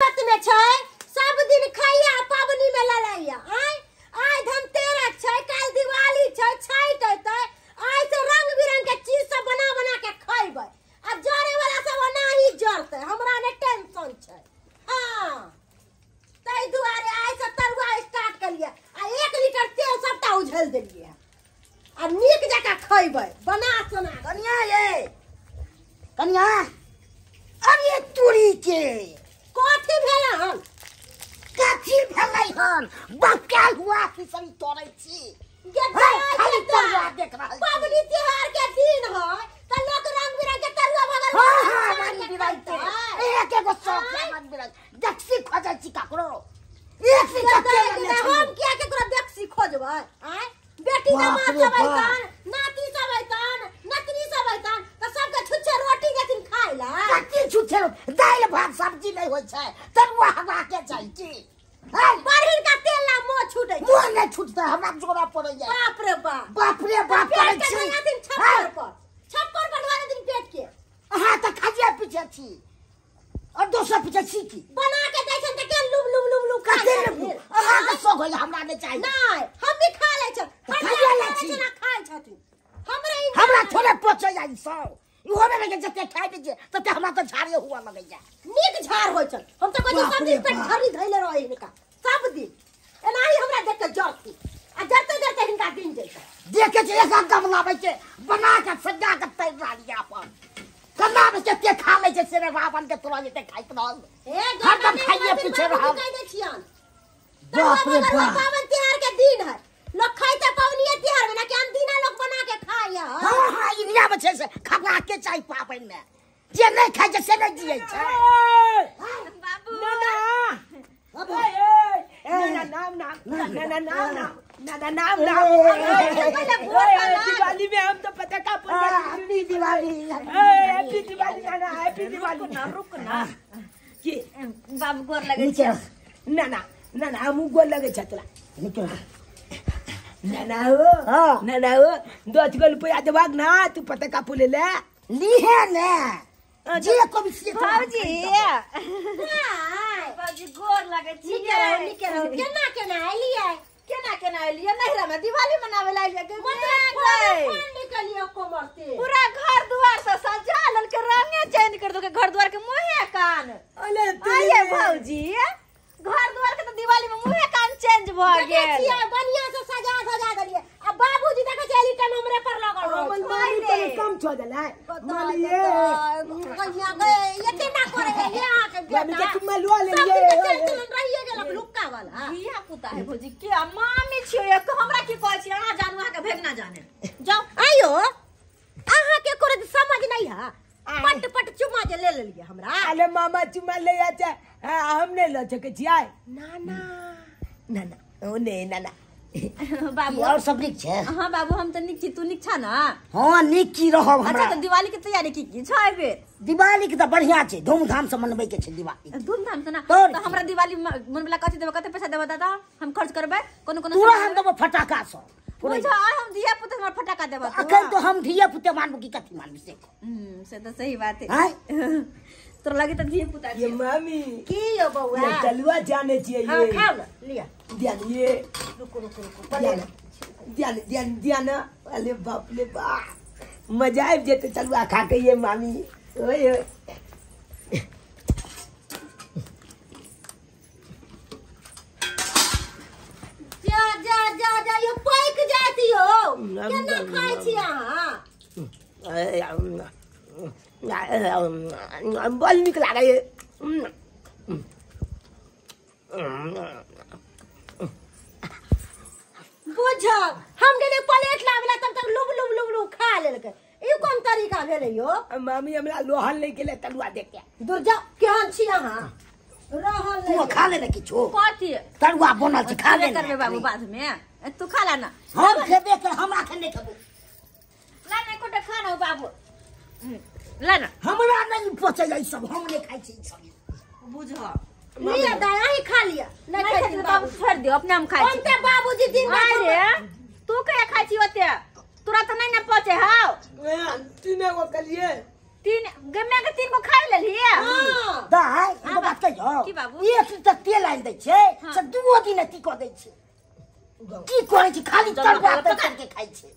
व्रत में छै सब दिन खाइया पावनी में लड़ाइया। आय आय धनतेरस छै, काल दिवाली छै, छठ अयतै, आइ से रंग बिरंग के चीज सब बना बना के खैबै आ जरे वाला सब ओनाही जरतै, हमरा ने टेंशन छै। हाँ ताहि दुआरे आइ से तरुआ स्टार्ट केलियै आ 1 लीटर तेल सबटा उझलि देलियै आ नीक जकाँ खैबै बना सोना। कनिया ये कनिया, अरे तोरी के कथी भेल हन? कथी भेलै हन? बक्का हुआ की सब तोरै छी? खाली तरुआ देख रहल छी। पाबनि त्योहार के दिन है त लोक रंग बिरंग के तरुआ भगल। हां हां रंग बिरंग के एक एगो शौक है रंग बिरंग। देखसी खोजै छी ककरो एक सी कते हम किया केकरो देखसी खोजबै? आय बेटी दामाद सब अइतन, नाती सब अइतन, नतनी सब अइतन त सबके छुच्छे रोटी देथिन खाइ ला। कथी छुच्छे? दालि भात सब्जी नहि होइ छै, तरुआ हवा के चाही की? बरहिन का तेल ला मोह छूटै छै। मोह नहि छूटतै, हमरा जोड़ा पड़ैया। बाप रे बाप, बाप रे बाप करै छी। छप्पर पर छप्पर पर ढोआ देथिन पेट के। अहाँ तऽ खाइए पीछे छी और दोसर पीछे छी की? बना के दै छन त के लुब लुब लुब लुब खा लै। अहाँ के शौक होइया, हमरा नहि चाही। नहि हम भी खा लै छी, खाइए लै छी, खाइ छथिन। हमरा थोड़े पचैया ई सब। इहो मे लगे जते खाइ छै तते हमरा तऽ झाड़े हुआ लगैया। नीक झाड़ होइ छन। हम तऽ कहै छी सब दिन पेट झड़ी धैले रहै हिनका, सब दिन एनाही हमरा देख के जरती आ जरते जरते हिनका दिन जैतै। देखे छै एक गम लाबै छै बना के सजा के तैर रहलियै अपन। कन्ना मे जते खा लै छै से रावण के तोरा जते खाइत रहल। हरदम खाइए पीछे रहल। कहि दै छियन बाप रे बाप, पाबनि त्योहार के दिन है, लोग खाइते पाबनिये त्योहार में ना कि अनदिना लोग बना के खाइया। हां हां इंडिया में छै से खबा के चाही पाबनि में, जे नहीं खाइ छै से नहीं जियै छै। बाबू नाना नाना नाम नाम नाना नाम नाम नाना नाम नाम। दिवाली में हम तो पटाखा हैप्पी दिवाली, हैप्पी दिवाली नाना, हैप्पी दिवाली। रुक ना रुक ना की बाबू गोर लगे छै। नाना नाना हमहूँ गोर लगे छै तोरा। नाना हो नाना हो 10 गो रुपया देबाक ना तू पटाखा फूले ले लीहे ने जे कभी से। भाउजी भाउजी गोर लगे छी। निके रहो। केना केना एलियै? केना केना एलियै? नैहरा में दिवाली मनावे ला एलियै। निकलियो कोमर से पूरा घर दुआर से सजा ललके, रंगे चेंज कर दो के घर दुआर के मुहे कान। आइए भाउजी घर दुआर के तो दिवाली में मुहे कान चेंज भ गेल। देखिए बढ़िया से सजा सजा देलियै आ बाबूजी देखै छै एली टाइम हमरे पर लगल रहै। हमर मामी तनी कम छो देलै मामी ये कहिया गए ये केना करे ये अहाँ के बेटा मामी के चुम्मा लुआ लेलियै। चल रहिए गेलक लुक्का वाला धिया पुता है भौजी के मामी छियो एक हमरा की कहै छी? अहाँ जानू अहाँ के भेजना जाने जाओ। आइयो अहाँ के कोनो समझ नहीं है, पट पट चुम्मा जे ले लेलियै हमरा। अरे मामा चुम्मा ले जा, हम नहीं ल सकै छियै। ना ना ना ना ओ नहीं ना ना। बाबू और सब नीक छै? हां बाबू हम त नीक छी, तू नीक छा ना? हां नीक की रहब हमरा। अच्छा त दिवाली के तैयारी की की छै बे? दिवाली के त बढ़िया छै, धूमधाम से मनबै के छै दिवाली। धूमधाम से ना त हमरा दिवाली मनबला कथि देबो, कते पैसा देबो दादा? हम खर्च करबै कोनो कोनो तोरा हम देबो फटाका सब। बुझा हम धिया पुता हमर फटाका देबो। अखन तो हम धिया पुता मानबो की कथि मानबो से? से त सही बात है। तोरा लगे त धिया पुता ये मामी की यो बौआ ये तलुआ जाने छियै ये। हां खाओ ना लिया ध्यान ये रुको रुको रुको ध्यान ध्यान ध्यान ध्यान। अरे बाप रे बाप मजा आबि जेतै तलुआ खा के ये मामी। ओए ओए जा जा जा जा यो पैक जाति यो केना खाइ छी अहाँ? बड़ नीक लागैए। बुझब हम गेलियै प्लेट लाबे तब तक लुब लुब लुब लुब खा लेलकै। ई कोन तरीका भेलै यो? मामी हमरा लोहल नहि गेलै तलुआ देख के। दूर जाओ केहन छी अहाँ? रहल तू खा ले ने किछो। कथी तरुआ बनल छै खा ले करबे बाबू बाद में, तू खा ला ना। हम खेबे कर, हमरा खा नहीं खेबो। ला ना एकोटा खा ना बाबू, ला ना। हमरा नहीं पचै ई सब, हम नहीं खाइ छी ई सब। बुझ लिया दाया ही खा लिया, नहीं खाइ छी बाबू छोड़ दियो अपने हम खाइ छी। हम ते बाबूजी दिन भर रे तू के खाइ छी ओते, तोरा त नहीं ना पचे हाव। तीने गो कलिए तीन गम्या के तीन को खाइ लेली। हां दाइ एगो बात कहियो की बाबू? एक लीटर तेल आनि दै छै से दुओ दिन अथी कऽ दै छै। की करै छै खाली तरुआ तर के खाइ छै।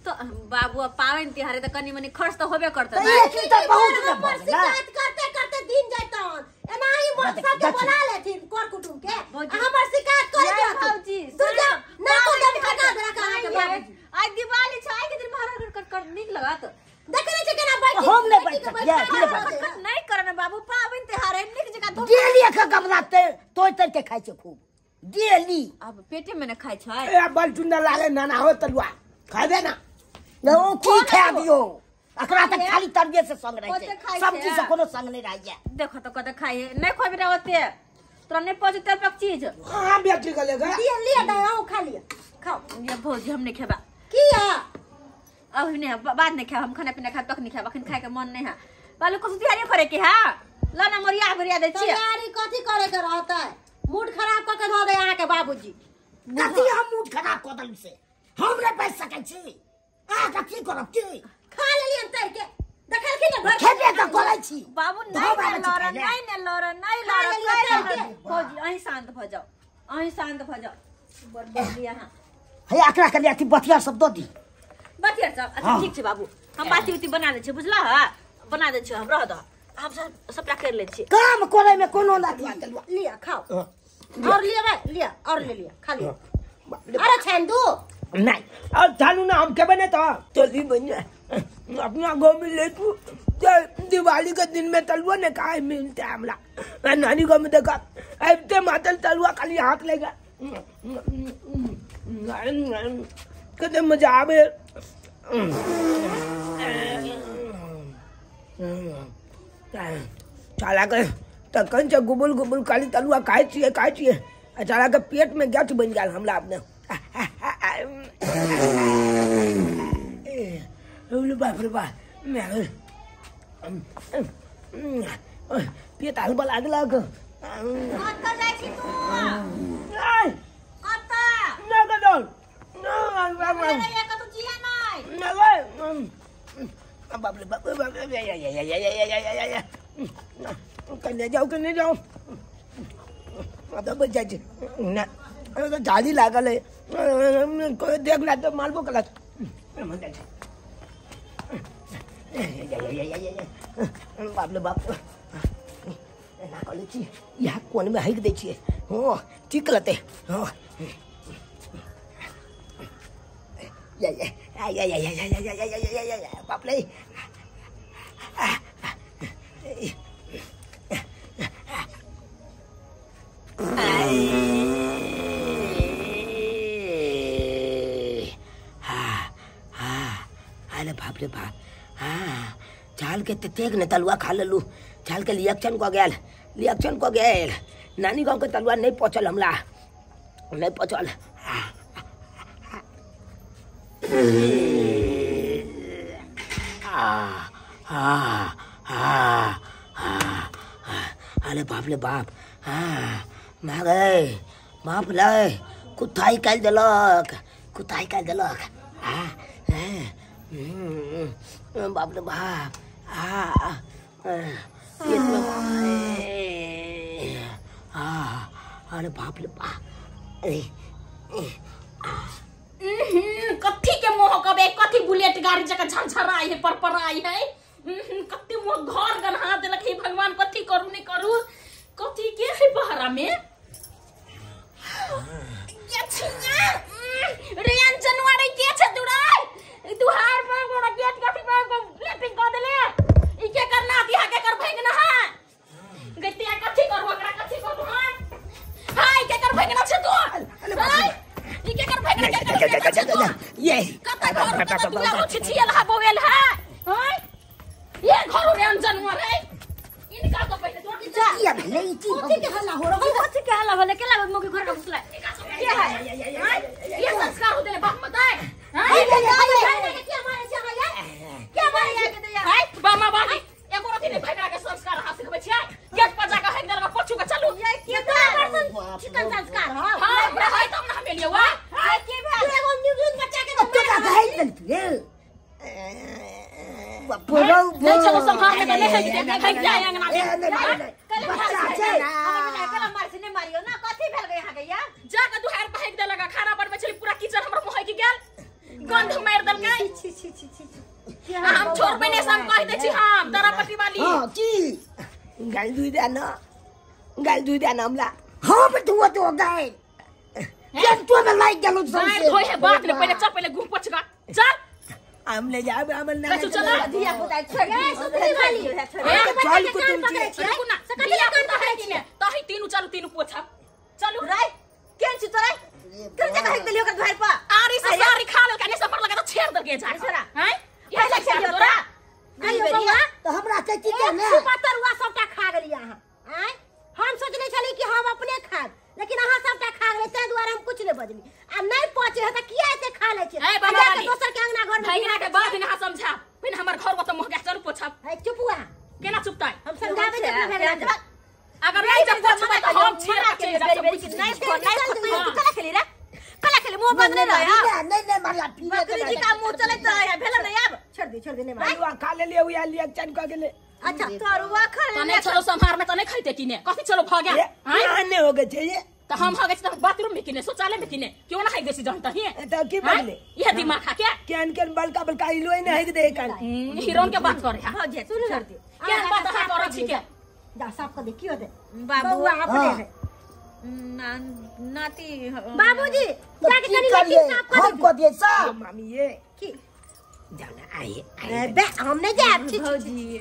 तो बाबू अब पावन तिहार है त कनी मनी खर्च त होबे करतै तऽ ना। एक लीटर बहुत ने हमर भऽ गेलै। शिकायत करते करते दिन जैतन। एनाही मोर सबके बोला लेथिन कर कुटुम के भौजी। आ हमर शिकायत करे ये भौजी, तू जा ना तो पाबनि दम तिहार खटा देला कहाँ के नहीं बाबूजी। आइ दिवाली छै, आइ के दिन महाराज कर कर नीक लगत। देखे नै छै केना बैठी हम नहि बैठी के बैठ सकियै, बैठा के रहल बैठ छै। नहीं करना बाबू, पाबनि तिहार है नीक जकाँ धूप। डेली एक गमला तेल तोड़ि तोड़ि के खाइ छै खूब डेली। अब पेटे में न खाइ छै। ए बड़ सुंदर लागे नाना हो तरुआ खा दे ना। ओ की खा दियौ एकरा तऽ खाली तरुए से संग रहै ओते छै, खाइ छै। सब्जी से कोनो संग नहि रहैया। देखो तो कते खाइ है, नहीं खोबी ना ओते तोरा नहीं पहुंचे तेल पक चीज। कहाँ बेटी के लेगा? लिअ लिअ दाइ अहूँ खा लिअ खाओ। ये भौजी हम नहीं खेबा। किया? अभी नहीं, बाद नहीं खाब हम, खाना पीना खाब तक नहीं खाब, अखन खाए के मन नहीं है। बालू कुछ तैयारी करे के है ला ना मोरिया गोरिया दै छियै। तैयारी कथी करे के रहतै? मूड खराब कऽ के धऽ दे अहाँ के बाबूजी। कथी हम मूड खराब कऽ देलहुँ से हम नहि बचि सकै छी। अहाँ कथी करब की खा लेलियन तैर के देखलखिन ने भरि खेबे तऽ करै छी बाबू। धो नहीं बाबू ने लड़ छी खाइ ले। नहीं ने लड़ नहीं खा लड़ लेलियै नहीं तैर लड़। के। भौजी अहीं शांत भऽ जाओ, अहीं शांत भऽ जाओ। बड़ बढ़िया हाँ हे एकरा कनि अथी बतिया सब दऽ दी। बतिया सब अच्छा हाँ। ठीक छै बाबू, हम बाती उती बना दै छियै बुझला हा, बना दै छियै हम रह दह, हम सब सबटा कर लै छियै। काम करै में कोनो ना अथी। लिअ खाओ और लिअ भाई लिअ और ले लिअ खा लिअ। अरे छान दू नहीं अब छानू ना हम खेबे नहीं तो चली बनिया अपना गाँव में ले तू दिवाली के दिन में तलुआ ने कहा मिलता है हमला नानी गाँव में देखा ऐसे मातल तलुआ खाली हाथ लेगा कते मजा आवे। साला के तखन से गुबुल गुबुल खाली तलुआ खाइ छियै खाइ छियै आ साला के पेट में गैस बनि गेल हमला अपने। बाप रे बाप पेट हलबा लागलक। कतऽ जाइ छी तू? कतऽ? नहीं कतऽ जिया नहीं। बाप रे बाप बाप कने जाओ कने जाओ बच जाइ छै ना झाड़ी लागल है कोई देख ला तो मारबो कला। बाप रे बाप एना कऽ लै छी इएह कोनमे हकि दै छियै। हँ ठीक रहतै। हँ बाप रे अरे बाप रे बाप। हाँ चाल के तेक ने तलुआ खा लेलू, चाल के रिएक्शन कऽ गेल, रिएक्शन कऽ गेल। नानी गाँव के तलुआ नहीं पचल हमरा, नहीं पचल। अरे बाप रे बाप। हाँ माँ गए बाप रे कुत्ता ही काटि देलक, कुत्ता ही काटि देलक। हाँ बाप रे बाप। हाँ अरे बाप रे बाप। अरे कथी के मोह कबे कथी बुलेट गाड़ी जका झंझराई है परपराई है। कत्ते मोह घर गन्हा देलक हे भगवान, कथी करू नहीं करू कथी के है बहरा में। रेन जनवारी के छे दुराई दुहार पर गोरा गेट कथी पर लेटिंग क देले ई के करना दिहा के कर भंगना है गतिया कथी करू एकरा कथी करू। हां हाय के कर भंगना छे तू, हाय ई के कर भंगना के कर छे तू ये कत घर कत दुला छिछियल हा बोवेल हा। हाय ये घर रेन जनवार है इनका तो पहिले तोड़ जा किया भेलै ई की कथी के हल्ला हो रहल? कथी के हल्ला होले? के लागत मोके घर के घुसला के है? ये संस्कार हो देले बाप मत आए। हाय क्या मारे छै अहाँ यार? क्या मारे छै? हाय बामा बाजी एको रति नै भैगरा के संस्कार हां सिखबै छियै। गेट पर जाके हैक देलक पछु के चलू। ये के तोरा चिकन संस्कार हो? हां हमरा हाय तब ना हम एलियै वा। हाय के भेल? तू एगो न्यूज बच्चा के कते का गाइल देलतू रे बाप रे। हक जाय अंगना ए नहीं नहीं बच्चा छै हमरा कला मार से नहीं मारियो ना कथि भेल गई अहाँ के या जा के दुहार पर हक देलक खाना बनबै छली पूरा किचन हमर महक गेल गंध मार देलकै छी छी छी छी हम छोड़बै नै हम कहि दै छी हम तारापट्टी वाली हां की गाल दुई दे ना गाल दुई दे ना हमला हम धुआ तो गए केन तो में लाग गेलो सब धोइ है बात ने पहिले चल पहिले गुह पोछगा चल हम ले जाब हम ना चल धिया पुता छोड़ ए सुतरी वाली चल कुटुम छी ना धिया पुता है कि ने तही तीनू चलू तीनू पोछा चलू राय केन छी तोरा केन जगह हक देलियो ओकर घर पर आरी से सारी खा लेल कने सफर लगा तो छेड़ देलके जा छोरा हैं ये पहिले छेड़ तोरा आइयो बौआ तो हमरा के की के ने तरुआ सबटा खा गेली अहाँ आय हम सोचने छली कि हम अपने खाब लेकिन अहाँ सबटा खा गेलै तै दुआरे हम कुछ नहीं बजली आ नहीं पचे है त किया एते खा लै छी ए बाबा के दोसर के अंगना घर में भैया के बाद ना समझा फिर हमर घर ओत मोह के चल पोछब ए चुप हुआ केना चुपतै हम समझाबै जे अपना भैया अगर नहीं जब पोछबै त हम छेड़ के चल बेरी बेरी नहीं खो नहीं खो तू कला खेली रे कला खेली मुंह बंद नहीं रहे नहीं नहीं मारिया पीने बकरी जी का मुंह चलत रहे भेल नहीं अब छोड़ दे नहीं मार तरुआ खा ले लिया उया लिया चन क गेले अच्छा तरुआ खा ले तने चलो संहार में त नहीं खैते किने कथि चलो भ गया हां नहीं हो गए ये त हम हो गए त बाथरूम में किने शौचालय में किने क्यों ना खाइ देसी जहन त ही त की बदले ये दिमाग खा के केन केन बलका बलका इलो नहीं है दे कान हीरोन के बात करे हां जे सुन छोड़ दियो के बात हां करे छी के जा साफ कर दे की होते बाबू अपने है नाती बाबूजी जाके कनी लट्टी साफ कर हम को दिए साफ मामी ये की जाना आए आए बे हम नहीं जाब छी भौजी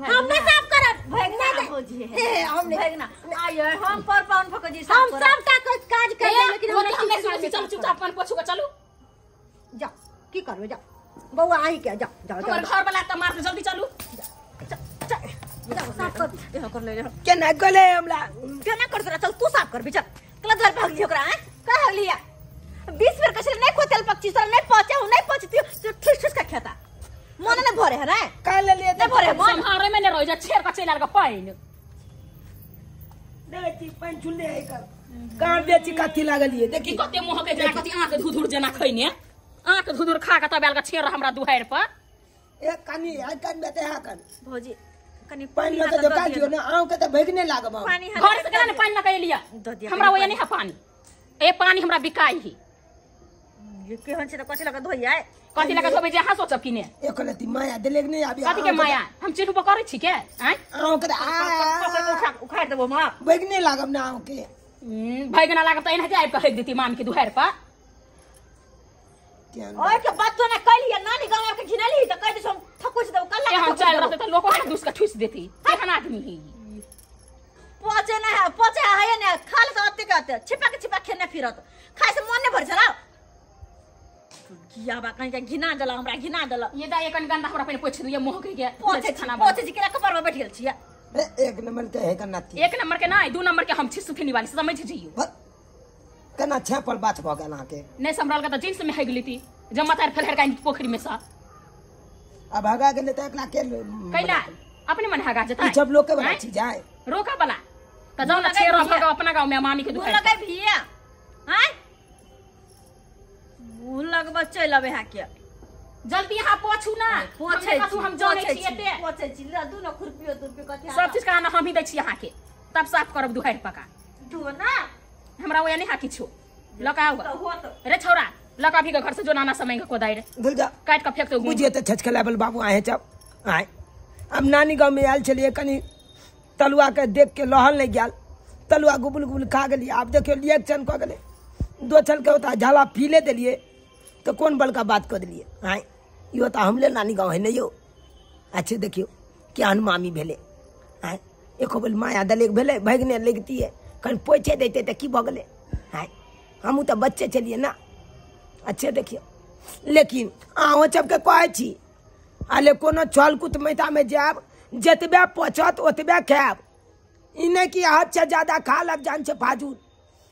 हम नहीं साफ करब भगना भौजी हे हम नहीं भगना आय हम पर पाउन फको जी हम सबटा काज करबै लेकिन हम नहीं सुनै चल चुपचाप अपन पोछू के चलू जा की करबै जा बौआ आही के जा जा हमर घर वाला त मार जल्दी चलू जा साफ कर एहो कर ले केना गले हमला केना कर तोरा चल तू साफ कर बिचल कला घर भाग जी ओकरा हैं का लिया 20 बेर कसले नहीं खोतेल पक्षी सर नहीं पहुंचे हूं नहीं पहुंचती तो ठुस ठुस का खेता मन ने भरे है रे का ले लिए नहीं भरे मन संहारे में ने रह जा छेड़ के चल आल के पाइन देखी पाइन चुले है कर कहां बेची कथी लागल ये देखी कते मुंह के जना कथी आंख धुधुर जना खइने आंख धुधुर खा के तब आल के छेड़ हमरा दुहार पर ए कनी आ कन बेते हा कन भौजी कनी पानी लगा दो का दियो ना आऊ के त भगने लागब पानी घर से केना ने पानी लगा लिया हमरा ओया नहीं है पानी ए पानी हमरा बिकाई ही ये केहन छै त कथि लगा धोइया कथि लगा धोबै जे अहाँ सोचब किने एक लती माया देलेक नहीं आबी कथि के माया हम चिन्हबो करै छी के आय आऊ के आ उखाड़ देबो मां भगने लागब ना आऊ के भगना लागब त एनाहिते आबि के हक देती माम के दुहार पर ओए के बात तो ना कहलिए नानी गांव के घिनली त कह दे हम थकुच देबो कल एहन चल रहते त लोको के दुस के ठुस देती केहन आदमी है पचे ना है पचे है ने खा ले त अते के अते छिपा के छिपा खेने फिरत खाय से मन ने भर छला गिया बा कहीं के घिना देला हमरा घिना देला ये दा एकन गंदा हमरा पहिने पोछ दिया मुंह के के पोछे खाना पोछे छी केरा कपर में बैठ गेल छी एक नंबर के है का नाती एक नंबर के नहीं दू नंबर के हम छी सुथनी वाली समझ जइयो केना छेपल बात भ गेल अहाँ के नहीं संभरल के त जींस में हेग लेती जमा तार फलहर का पोखरी में सा अब हगा गेले त एकला के कैला अपने मन हगा जता सब लोग के बना छी जाए रोका वाला त जाऊ ना छेरो भगा अपना गांव में मामी के दुहार लगे भैया हां मुंह लगबा चल आबे हा के जल्दी यहां पोछू ना पोछे तू हम जानै छी एते पोछे छी ल दू न खुरपियो तुरपियो कथि सब चीज का ना हम ही दै छी यहां के तब साफ करब दुहार पका दू ना हमरा ओया नहीं हा किछु लका रे छौरा लका भी के घर से जो नाना समय के कोदाई रे भूल जा काट के फेंक दो बुझिए त छचकला बल बाबू आए चब आए अब नानी गांव में आयल छलिए कनी तलुआ के देख के लहल नहीं गेल तलुआ गुबुल गुबुल खा गेलिए आब देखियो रिएक्शन क गेले दो चल के होता झाला पीले देलिए तो कौन बड़का बात कर दिलिए आए यो तो हमले नानी गाँव है नहीं यो अच्छे देखियो केहन मामी भेले आए एको बोल माया दलेक भेले भगने लगती है कहीं पोछे देते तो की भऽ गेलै आए हमहूँ तऽ बच्चे छलिए ना अच्छे देखियो लेकिन अहूँ सबके कहै छी अले कोनो छल कुटमैतामे जायब जतबे पचत ओतबे खायब ई नहि कि हदसँ ज्यादा खा लब जान छै फाजूल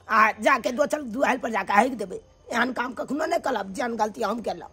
आ जाके दोसर दुआरि पर जाके हगि देबै एहन काम कखनो नहि करब जेहन गलती हम केलहुँ।